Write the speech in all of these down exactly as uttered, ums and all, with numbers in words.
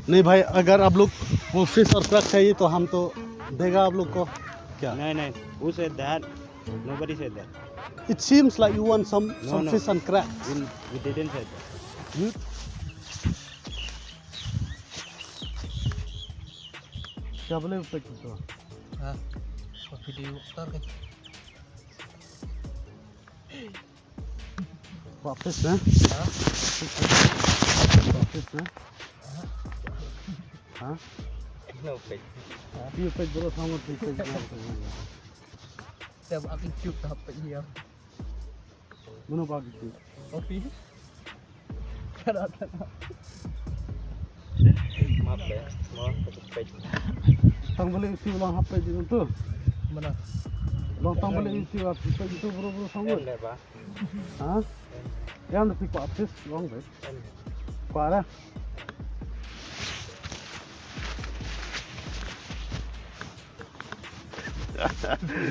नहीं भाई, अगर आप लोग वो फिश और क्रैब चाहिए तो हम तो देगा आप लोग को क्या? नहीं, नहीं, who said that? Nobody said that. It seems like you want some, no, some no, fish and crab. We, we didn't say that. You? क्या बोले ऊपर की तो? हाँ, वो वीडियो उतार के। वापस ना? हाँ? वापस ना? हाँ? No, page. ये page बोलो, सामने page, page ना बोलो। तब आप YouTube पे ही आप। Mano ba ki? Kopi. Kada, kada. Maaf ya, semua kejepit. Tang balik isi ulang H P di tu. Mana? Ulang tang balik isi H P di tu, bro, bro, sanggup. Em, dah, Pak. Ha? Em. Yang lebih kuat sis, ulang, baik. Em. Kuat dah.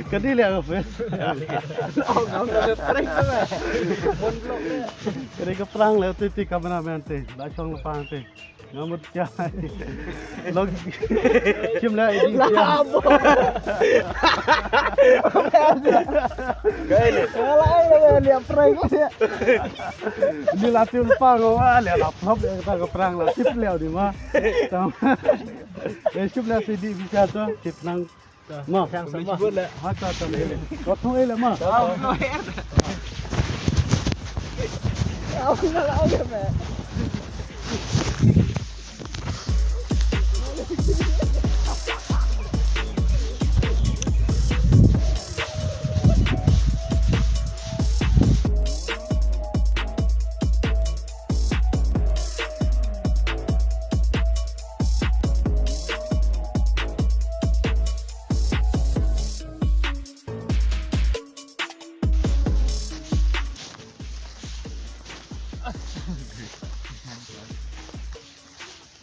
Ka dei leh ka prank. Oh, ngam da prank tu, eh. Mon blok, eh. Ka dei ka prank leh te, te cameraman te. La shong la pang te. Ngam mut kya. Log. Kim la edit kya. Ni la tim pang, oh, leh la flop, leh ka prank la tip leh di ma. Tam. Eh, shup la si di bicha to, kit nang. Ma, yang sama. Ha, ta, ta, le. Ko thong le ma.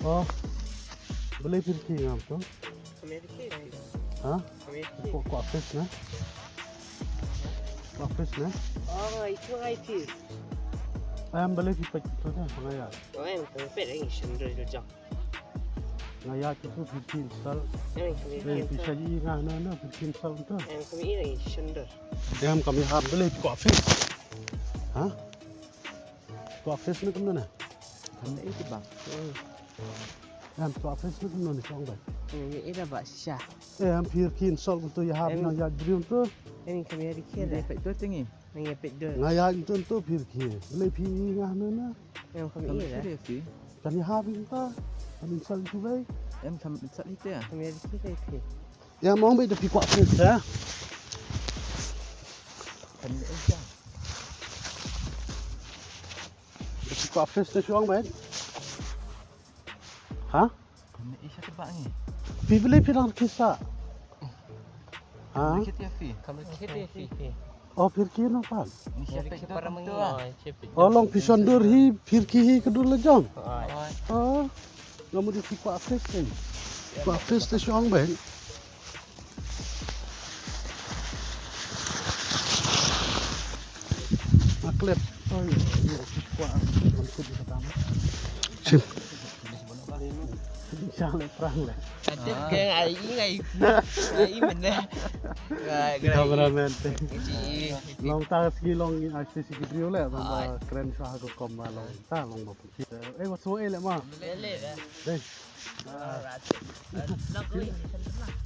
Oh. Balei pyrkhi ngam to? Kami pyrkhi. Ha? Kami pyrkhi. Ko, ko fish na? Ko fish na? Oh, itu ngai phi. Ayam balei phi pyrkhi to da, ngaya. Oh, em kami pyrkhi lagi sendiri tu jang. Ngaya tu tu pyrkhi install. Em kami pyrkhi. Pyrkhi saji nga na na pyrkhi install tu. Em kami lagi sendiri. Em kami hap balei ko fish. Ha? Ko fish na kumna na? Kam na iti bang. Em, ko fish na kumna na shong bang. Ni ira ba sha. Em, pyrkhi install kumtu ya hap na ya drill tu. Ni kam ya dikira. Ni pet tu tingi. Ni ya pet tu. Nga ya tu tu pyrkhi. Balei phi nga na na. Em kam ira. Kan ya hap ta. Kan install tu bai. Em kam install itu ya. Kam ya dikira itu. Ya, mong beit da phi kwah fish, ha? Da phi kwah fish da shong beit. Ha? Phi balei phi dang kisa? Ha? Oh, pyrkhi na pan. Oh, long phi shon dur hi, pyrkhi hi ka dur la jong. Oh. Nga mut phi kwah fish te. Kwah fish te shong beit. Aklep. Oh, iya, iya, kwah. Sim. Shang le prang le. Adet ke ngai ngai. Ngai men le. Ngai, ngai. Cameraman te. Long ta ski long, ah, ski ski video le, ba kren sa ko kom ba long. Ta long ba. Eh, wa so eh le ma. Le le. Dei.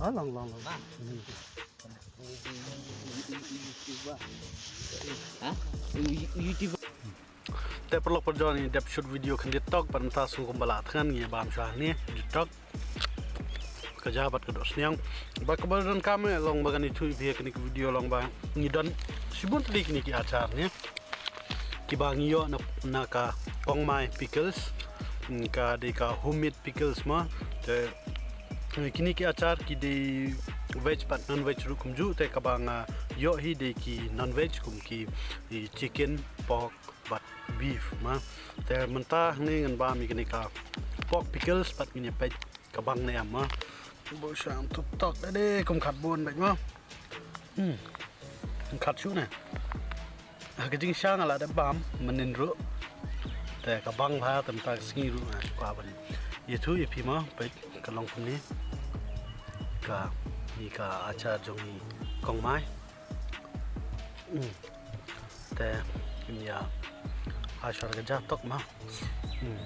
Ah, long long long. Te paralok parajor, ngi dep shoot video khyndiat tok, bad mynta sngewbha ba la thngan ngi bam shuwa hangne, khyndiat tok. Ka ja bad ka dohsniang. Bad kaba donkam eh long ba ngan ïathuh ïa phi ha kane ka video long ba ngi don shibun tylli kine ki achar ne. Kiba ngi ïoh na, na ka Ongmai Pickles. Ka dei ka homemade pickles mo. Te kine ki achar ki dei veg bad non veg ruh kumjuh, te kaba nga ïoh hi dei ki non veg kum ki chicken, pork bad beef ma. Te mynta hangne ngan bam ïa kane ka pork pickles bad ngin ïa peit ka bang ne em ma. Bun shang tup tok da de kum khat bun bad ma. Hmm. Khat shu ne. Ha ka jingshisha nga la dep bam mynnin ruh. Te ka bang bha te mynta ka sngi ruh nga shu kwah ban Ïathuh ïa phi ma, peit ka long kumne. Kane ka achar jong i kong Mai. Hmm. Te ïa, achar ka ja tok ma. Hmm.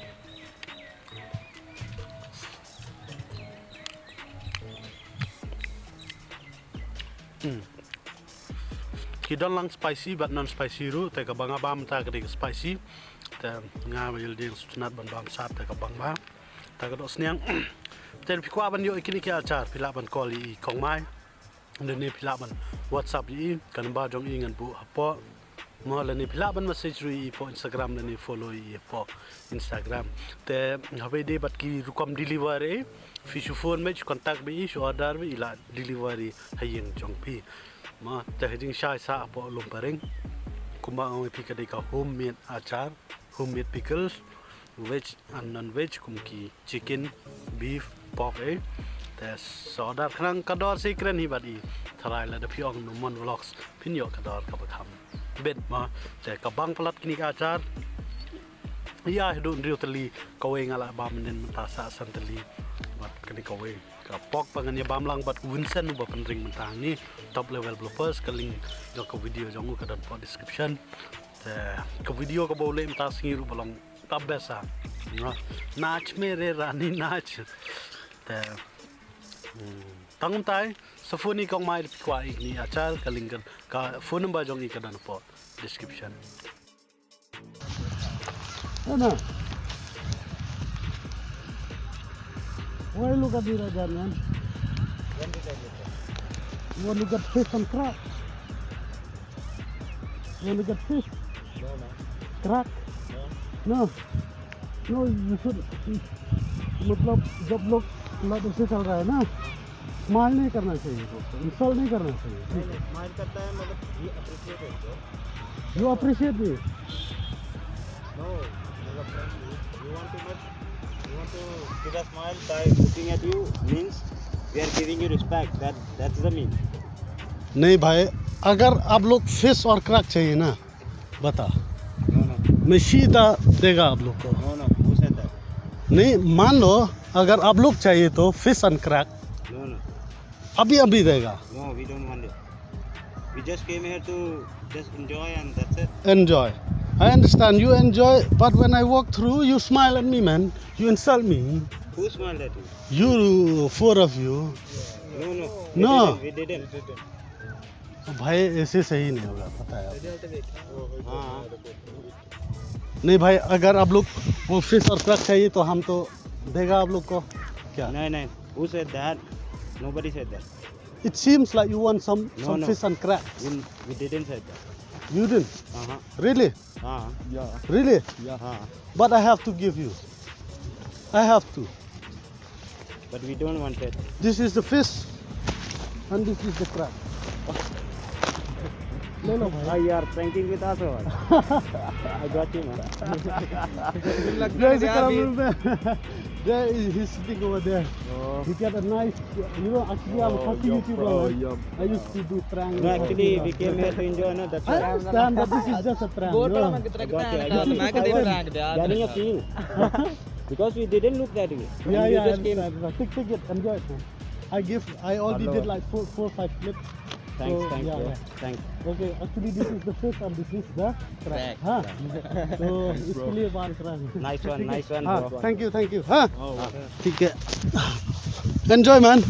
Hmm. Ki don lang spicy bad non spicy ruh, te kaba nga bam mynta ka dei ka spicy. Te nga ba ïoh dei sngewtynnat ban bam sat te ka bang bha. Te ka doh sniang. Te phi kwah ban ïoh ïa kine ki achar phi lah ban call ïa i kong Mai. Lane phi lah ban WhatsApp ïa i, ka number jong i ngan buh hapoh. Mo lane phi lah ban message ruh ïa i hapoh Instagram lane follow ïa i hapoh Instagram. Te haba ïadei bad ki rukom delivery, phi shu phone beit, shu contact beit, shu order beit, i lah delivery ha ïing jong phi. Mo te ha jingshai sah hapoh Lumparing. Kumba nga ong ïa phi ka dei ka homemade achar, homemade pickles, veg and non-veg, kum ki chicken, beef, pork eh. Te sa order khnang ka dor sa kren hi bad i. Tharai lada phi ong Numan Vlogs phin ïoh ka dor kaba kham bit ma. Te ka bang palat kine ki achar. Ïa haduh hynriew tylli, kawei nga la bam mynnin mynta sa san tylli. Bad kane kawei ka pork ba ngan ïa bam lang bad u Vincent uba pynring mynta hangne. Top level bloopers, ka link jong ka video jong u ka don hapoh description. Te ka video kaba u leh mynta sngi ruh ba long top best ah. Naach mere rani naach. Te, hmm, tang kumtai, sa phone ïa i kong Mai lada phi kwah ïa kine ki achar, ka link ka, ka phone number jong i ka don hapoh description. Anna, why look at me like that, man? When did I look at you? You want to get fish and crab? You want to get fish? No, man. Crab? No. No. No, you should. मतलब जब लोग लड़के से चल रहा है ना, स्माइल नहीं करना चाहिए दोस्तों, इंसल्ट नहीं करना चाहिए। नहीं, नहीं, स्माइल करता है, मतलब, he appreciate it, bro। You appreciate me? No, मतलब, you, you want to make, you want to give a smile by looking at you means we are giving you respect। That, that's the mean। नहीं भाई, अगर आप लोग फिश और क्रैक चाहिए ना, बता। No, no। मैं सीधा देगा आप लोग को। No, no, who said that? नहीं, मान लो, अगर आप लोग चाहिए तो फिश एंड क्रैक। No, no। अभी, अभी देगा। No, we don't want it। We just came here to just enjoy and that's it। Enjoy। I understand you enjoy, but when I walk through, you smile at me, man। You insult me। Who smiled at you? You, four of you। No, no। No। We didn't, we didn't। भाई, ऐसे सही नहीं होगा, पता है आपको। हाँ। नहीं भाई, अगर आप लोग को फिश और क्रैक चाहिए तो हम तो देगा आप लोग को। क्या? नहीं, नहीं। Who said that? Nobody said that। It seems like you want some, no, some no। Fish and crab। We, we didn't said that। You didn't? Uh-huh। Really? हाँ। Yeah। Really? Yeah। हाँ। But I have to give you। I have to। But we don't want it। This is the fish and this is the crab। ले लो भाई। Ah, you are pranking with us or what? I got you, man। There's a crab in there। There is, he's sitting over there। Oh। He got a nice, you know, actually, I'm a coffee YouTuber, man। I used to do prank। No, actually, we came here to enjoy, no? That's why। I understand, but this is just a prank। I got you, I got you। Getting a feel। Because we didn't look that way। Yeah, yeah, I understand। Take, take it, enjoy it, man। I give, I already did like four, four, five clips। Thanks, thanks, bro। Thanks। Okay, actually, this is the fish and this is the crab। Huh? So, इसके लिए बार करा। Nice one, nice one, bro। Thank you, thank you। Huh? ठीक है। Enjoy, man।